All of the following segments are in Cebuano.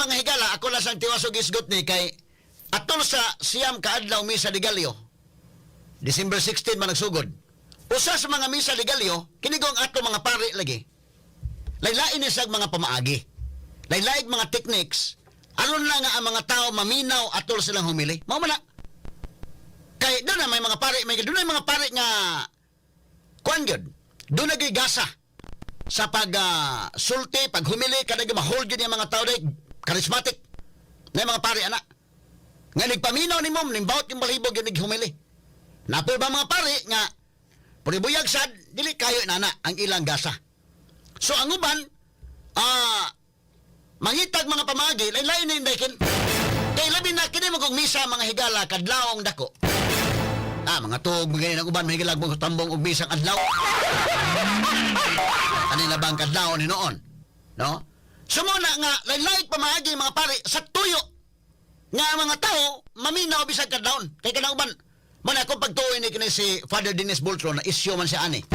mga higala, ako lang sang tiwasog isgot ni kay atol sa 9 ka adlaw Misa de Gallo, December 16 man nagsugod. Usa sa mga Misa de Gallo, kini ang ato mga pari lagi. Laylain ni sa mga pamaagi. Laylain mga techniques aron lang nga ang mga tao maminaw atol silang humili. Mao man na. Kay doon na may mga pari, may doon na may mga pari nga kuan gyud. Doon na gyud gasa sa pag sulti, pag humili, kada gyud ma-hold gyud yung mga tao day, charismatic. Na yung mga pari ana. Nga nagpaminaw ni mom, nimbawot yung balhibog yung naghumili. Napoy ba mga pari nga puribuyag sad, dili kayo inana ang ilang gasa. So ang uban, mangitag mga pamagi, lain-lain na yung daikin. Kay labi na kini mo kung misa mga higala kadlawong dako. Ah, mga tuog mga ang uban mga higala mo tambong og misang adlaw. Kanila bang kadlaw ni noon? No? So mo na nga lain-lain pamaagi mga pare sa tuyo nga ang mga tao maminaw bisag kadlawon. Kay kanang uban man ako pagtuoy ni kini si Father Dennis Boltron na isyo man siya ani.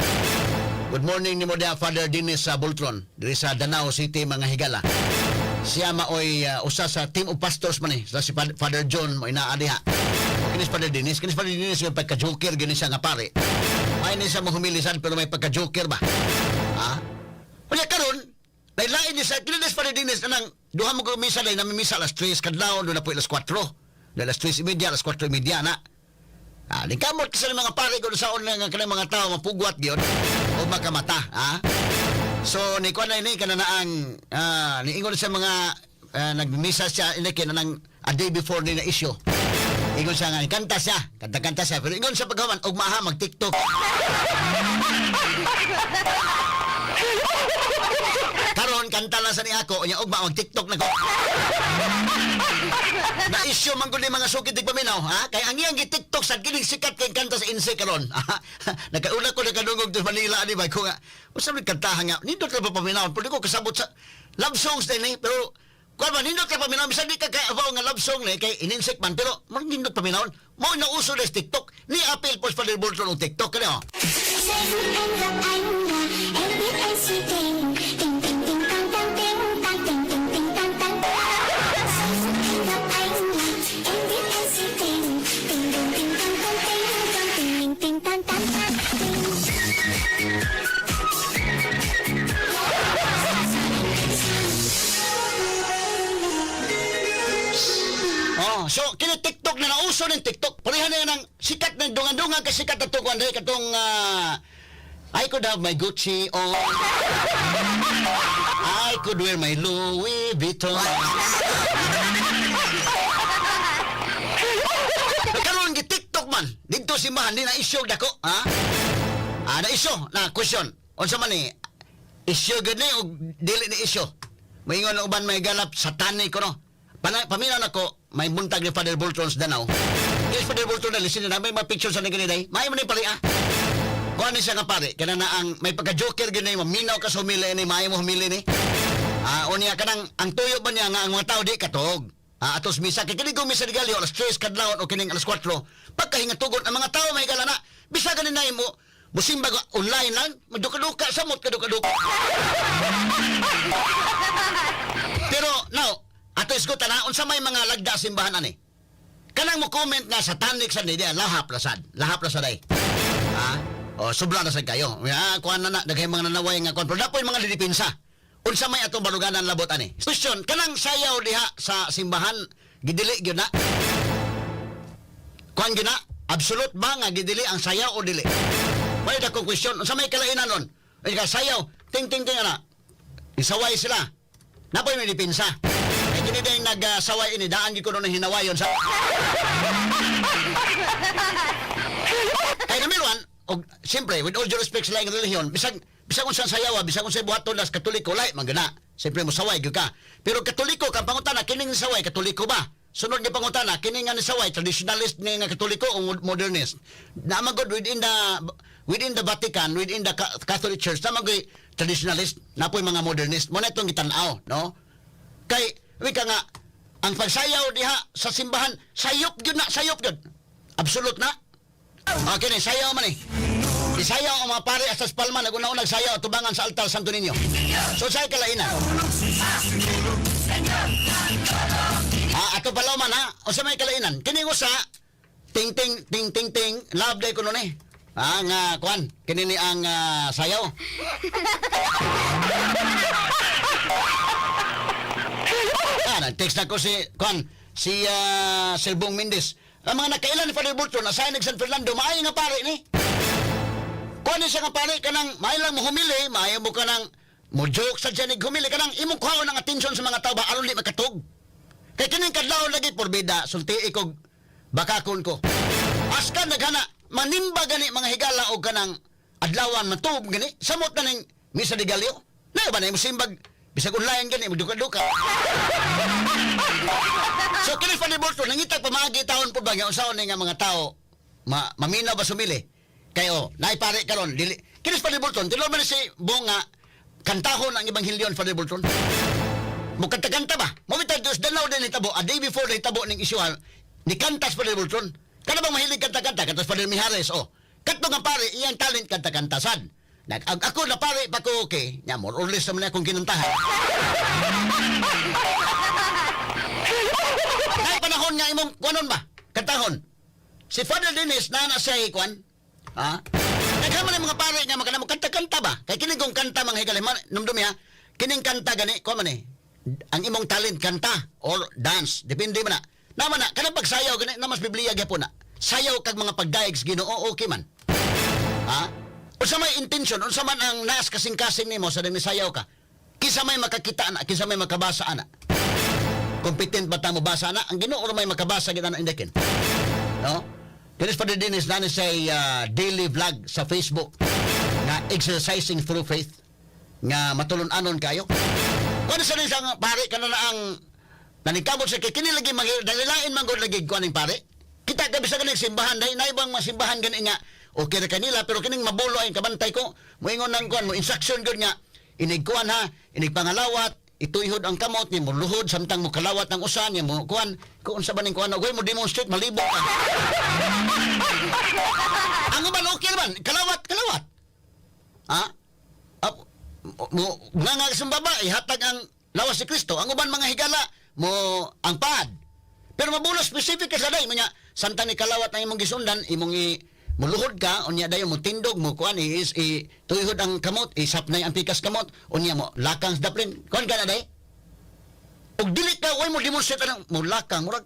Good morning nimo dia, Father Dennis sa Boltron diri sa Danao City, mga higala. Siya maoy usa sa team of pastors man eh. Sa si Father John mo inaa diha. O kinis Father Dennis, kinis Father Dennis yung pagka-joker gini siya nga pare. Ay ni siya mahumilisan pero may pagka-joker ba? Ha? Unya karon, lain ni sa kini Father Dennis anang duha mo ko misa day namimisa alas 3 kadlawon, doon na po alas 4. Dahil alas 3:30, alas 4:30 na. Ah, kamot kasi mga pare ko sa nga kanang mga tao mapugwat gyud o makamata, ha? So ni kuan na ini kana na ang niingon sa mga nagmisa siya ini kanang a day before ni na issue. Ingon siya nga kanta siya, kanta-kanta siya pero ingon siya pagkaman og maha mag TikTok. Karon kanta lang sa ni ako unya ugma mag TikTok na ko. Na issue man gud ni mga sukit di paminaw, ha? Kay ang iyang gi-TikTok sa kining sikat kay kanta sa inse karon. Nakauna ko nakadungog sa Manila ani ba ko nga usa man kantahan nga nindot ra pa paminaw, pero di ko kasabot sa love songs din eh, pero kuan ba nindot ra paminaw bisan di ka kaabaw nga love song ni kay ininsek man pero man nindot paminaw mao na uso na sa TikTok ni appeal po sa Father Boltron og TikTok kani oh. Giây phút em gặp anh là em biết em si tình tình tình tình tăng tăng tình tăng tình tình tình tăng tăng. Giây phút em gặp anh là em biết em si tình tình tình tình tăng tăng tình tăng tình tình tăng tăng tăng tình. Oh, so kini TikTok na nauso ning TikTok. Pareha na nang sikat na dungan-dungan kay sikat na to kuan dai katong I could have my Gucci on. I could wear my Louis Vuitton. Karon gi TikTok man didto simbahan di na issue dako, ha? Ah, na issue na question. Unsa man ni? Issue gud ni og dili ni issue? Moingon ang uban may galap satanic ko no. Paminaw nako may buntag ni Father Boltron sa Danao. Yes, Father Boltron na listen na may mga picture sa ni day. May mo ni pare ah. Kuan ni siya nga pare kana na ang may pagka-joker gyud ni maminaw ka sa humili ni maayo mo humili ni. Ah, unya kanang ang tuyo ba niya nga ang mga tao di katog. Ah, atos misa kay kini misa di Gallo alas 3 kadlawon o kining alas 4. Pagkahingatugon ang mga tao may gala na bisag ganin na mo musimba online lang maduka-duka samot kaduka-duka. Pero now, ato isgutan na unsa may mga lagda simbahan ani. Kanang mo comment nga satanic sa niya lahap lasad. Lahap lasad ay. Ha? O sobra na sad kayo. Ya, kuan na na daghay mga nanaway nga kuan pero dapoy mga didipinsa. Unsa may atong baruganan labot ani? Question, kanang sayaw diha sa simbahan gidili gyud na? Kuan gyud na? Absolute ba nga gidili ang sayaw o dili? May dakong question, unsa may kalainan nun? Ay ka sayaw, ting ting ting ana. Isaway sila. Napoy may dipinsa. Ay kini din nagsaway ini daan gyud ko nun hinawayon sa. Kay number one, og siyempre with all due respect sa laing relihiyon, bisag bisag unsang sayaw, bisag unsay buhaton las Katoliko lahi man gana. Siyempre mo saway gyud ka. Pero Katoliko kang pangutana kining saway Katoliko ba? Sunod nga pangutana kini nga ni saway traditionalist ni nga Katoliko o modernist? Na man gud within the Vatican, within the Catholic Church, na man gud traditionalist, napoy mga modernist. Mo na itong gitan-aw, no? Kay wika nga ang pagsayaw diha sa simbahan, sayop gyud na, sayop gyud. Absolute na. Okay ni sayaw man eh. Isayaw ang mga pare sa Palma naguna-una nagsayaw tubangan sa altar Santo Niño. So say kalaina. Ah, ato pala man ha. Unsa may kalainan? Kini usa ting ting ting ting ting love day kuno ni. Ah, nga kuan, kini ni ang sayaw. Ah, nag-text na ko si kuan, si Selbong Mendez. Ang mga nakailan ni Father Burton, asahan ni San Fernando, maayo nga pare ni. Kuan ni siya nga pare kanang maayo lang mo humili, maayo mo kanang mo joke sa dyan humili kanang imong kuhaon ang atensyon sa mga tao ba aron di makatug. Kay kining kadlaw lagi porbida, sulti ikog bakakon ko. Askan naghana, manimba gani mga higala og kanang adlawan matuob gani, samot na ning misa de Gallo. Na ba na imong simbag bisag online gani magduka-duka. So kini pa ni Bolton nangitag pamaagi taon po ba nga unsaon ni nga mga tao ma maminaw ba sumili? Kayo, naipare karon dili kini pa ni Bolton, tinuod man ni si Bunga kantahon ang ebanghelyon, Father Bolton. Mukanta-kanta ba? Mabitag Diyos, danaw din itabo. A day before na itabo ning isyuhan, ni kantas pa Bolton. Kada bang mahilig kanta-kanta? Kantas pa Mijares, oh. Katong nga pare, iyang talent kanta-kantasan. Nag ag, ako na pare, pa ko okay. Nya, more or less naman akong kinantahan. Nay panahon nga imong kuanon ba? Kantahon. Si Father Dennis na na siya kuan. Ha? Naghaman man ang mga pare nga magana mo kanta-kanta ba? Kay kini kong kanta mga higala man numdumi ha. Kining kanta gani kuan man eh. Ang imong talent kanta or dance, depende man na. Naman na kanang pagsayaw gani na mas Biblia gyapon na. Sayaw kag mga pagdaig sa Ginoo okay man. Ha? Unsa may intention, unsa man ang naas kasing-kasing nimo sa sayaw ka? Kinsa may makakita ana, kinsa may makabasa ana? Competent ba ta mo basa na? Ang Ginoo ra may makabasa gid ana indakin. No? Kinis pa din is nani say daily vlog sa Facebook nga exercising through faith nga matulon-anon kayo. Kuan sa rin nga pare kana na ang naningkamot sa kay kini lagi mga dalilain man gud lagi kuan ning pare. Kita gabi sa ganing simbahan dai na ibang mga simbahan gani nga okay ra kanila pero kining mabulo ay kabantay ko moingon nang kuan mo instruction gud nga inig kuan ha inig pangalawat ituyhod ang kamot ni mo luhod samtang mo kalawat ang usan ni mo kuan kung unsa ba ning kuan oy mo demonstrate malibo ka. Ang uban okay man kalawat kalawat ha. Ap, mo nga nga sa baba ihatag ang lawas si Kristo ang uban mga higala mo ang paad pero mabulo specific ka sa day mo nya samtang ni kalawat ang imong gisundan imong i muluhod ka unya dayon mo tindog mo kuan i, i tuyhod ang kamot isapnay ang pikas kamot unya mo lakang sa daplin kuan ka na day ug dili ka oy mo demonstrate anang mo lakang murag.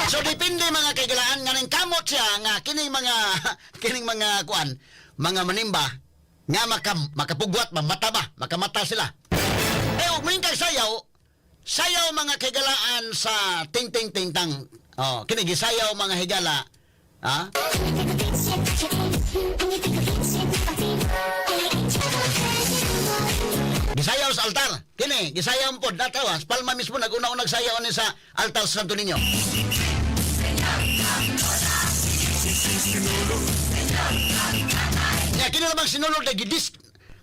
So depende mga kaigalaan nga ning kamot siya nga kining mga kining mga kuan, mga manimba nga maka, makapugwat mamata ba, makamata sila. Eh ug kay sayaw, sayaw mga kaigalaan sa ting ting ting tang. Oh, kini gisayaw mga higala. Ha? Gisayaw sa altar. Kini gisayaw pod natawa. Palma mismo naguna-unag sayaw ni sa altar sa Santo Niño. Nya kini lamang sinulog na gidis.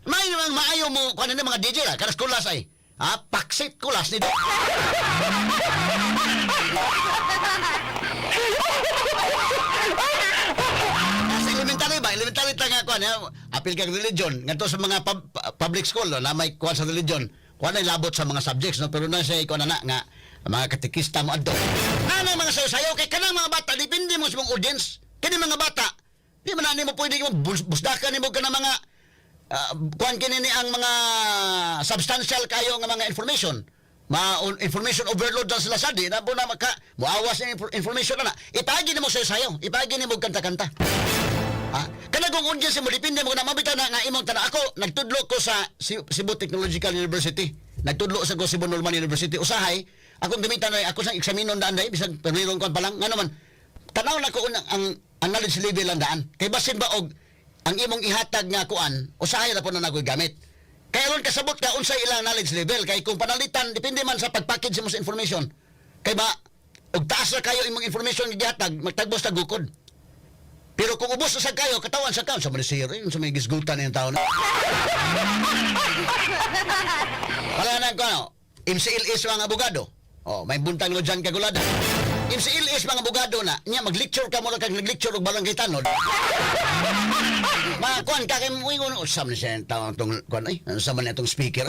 May namang maayo mo kuan ni mga DJ ra karas kulas ay. Ha, paksit kulas ni. Sa elementary ba? Elementary ta nga kuan, ha? Apil kag religion ngadto sa mga public school no, na may kuan sa religion. Kuan ay labot sa mga subjects no, pero na siya kuan na nga mga katekista mo adto. Na na mga sayo-sayo kay kanang mga bata depende mo sa mong audience. Kini mga bata di man na nimo pwede mo busdakan nimo kanang mga kuan kini ni ang mga substantial kayo nga mga information ma information overload na sila sa di na po na maka muawas ng information na na ipagi nimo sayo sayo ipagi nimo kanta-kanta ha kana kung audience mo depende mo na mabitaw na nga imong tana ako nagtudlo ko sa Cebu Technological University, nagtudlo sa ko Cebu Norman University. Usahay akong gamitan ay ako sa eksaminon daan dai bisag permiron kon pa lang ngano man tanaw na ko unang ang knowledge level ang daan kay basin ba og ang imong ihatag nga kuan usahay ra po na nakoy gamit kay aron kasabot ka unsay ilang knowledge level kay kung panalitan depende man sa pagpackage mo sa information kay ba og taas ra kayo imong information nga gihatag magtagbos ta gukod. Pero kung ubos na sa kayo katawan sa kaon sa mga sir sa may gisgutan ng tao na wala na ko ano MCLS ang abogado oh may buntag mo dyan kagulada. MCLS mga abogado na, nya mag-lecture ka mo kag nag-lecture og barangay tanod. Mga kuan ka kay moingon usam ni siya taon tong kuan ay, ano sa man itong speaker.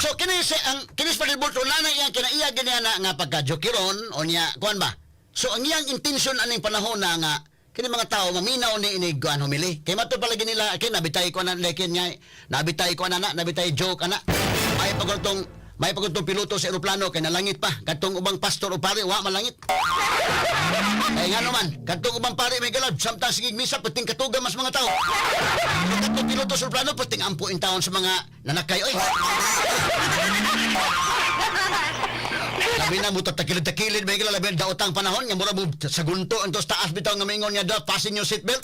So kini si ang kini sa Bulto na iyang kinaiya gini na nga pagka jokiron o niya kuan ba. So ang iyang intention aning panahon na nga kini mga tao maminaw ni inig kuan humili. Kay mato palagi nila kay nabitay ko na lekin nga nabitay ko na na nabitay joke ana. May pagutong piloto sa eroplano kay nalangit pa kadtong ubang pastor o pare wa malangit. Ay nga naman, kadtong ubang pare may galab, samtang sige misa pating katuga mas mga tao. Kadtong piloto sa eroplano pating ampo in taon sa mga nanakay oy. Labi na mo takilid-takilid may gila labi na daotang panahon nga mura mo sa gunto antos taas bitaw nga mingon nga da fasten your seatbelt.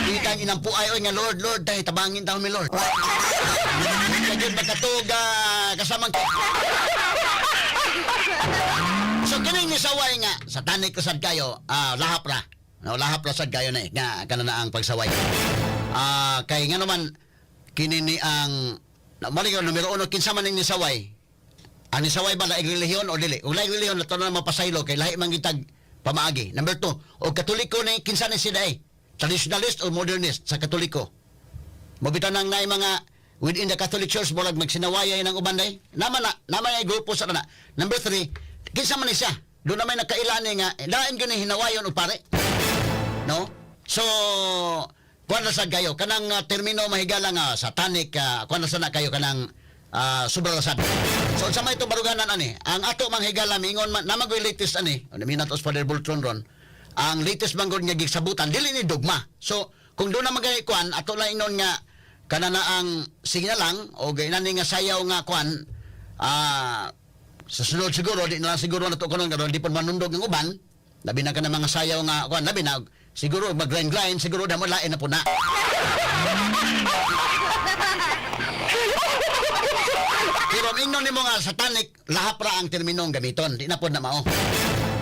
Kitang inampuay oy nga Lord, Lord dahil tabangin taon mi Lord. Kaya gyud magkatuga kasamang. So kining ni saway nga satanic sad kayo, lahap ra. No, lahap ra sad kayo na eh, nga kana na ang pagsaway. Kay nga naman kini ni ang na, mali ka numero uno kinsa man ning nisaway. Ang nisaway ba laing relihiyon o dili? Kung laing relihiyon nato na mapasaylo kay lahi man gitag pamaagi. Number two, o Katoliko ni kinsa ni sila eh? Traditionalist o modernist sa Katoliko? Mobitaw nang naay mga within the Catholic Church murag magsinawayay ng uban day. Naman na, naman ay grupo sa kana. Number three, kinsa man ni siya? Doon na may nakailani nga, lain gyud ni hinawayon o pare. No? So, kuan na sad kayo kanang termino mahigala nga satanic, kuan na sad na kayo kanang sobra na sad. So unsa may itong baruganan ani? Ang ato manghigala miingon man namagoy latest ani. Ano minatos Father Boltron ron. Ang latest manggod nga gisabutan dili ni dogma. So kung doon na magay kuan ato lang ingnon nga kana na ang sige na lang o gainani nga sayaw nga kuan sa sunod siguro di na lang siguro na to kuno nga di pa manundog ang uban labi na ka na mga sayaw nga kuan labi na siguro mag grind grind siguro na mo lain na po na. Pero ang ingnon nimo nga satanic, lahap ra ang terminong gamiton, di na po na mao.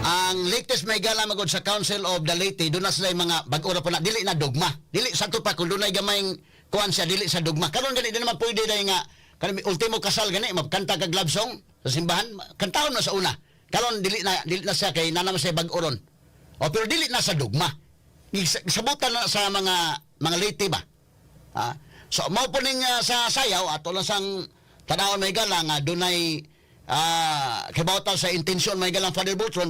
Ang latest may gala magod sa Council of the Laity, doon na sila yung mga bag-o ra po na dili na dogma. Dili sa to pa kung dunay gamayng kuan siya dili sa dogma. Karon gani di naman pwede dahil nga kanang ultimo kasal gani magkanta kag love song sa simbahan, kantahon na sa una. Karon dili na siya kay naa naman siya bag-o ron. O pero dili na sa dogma. Gisabutan na sa mga laity ba? Ha? So mao po ning sa sayaw ato lang sang tanawon may gala nga dunay kibawtan sa intensyon may galang Father Boltron.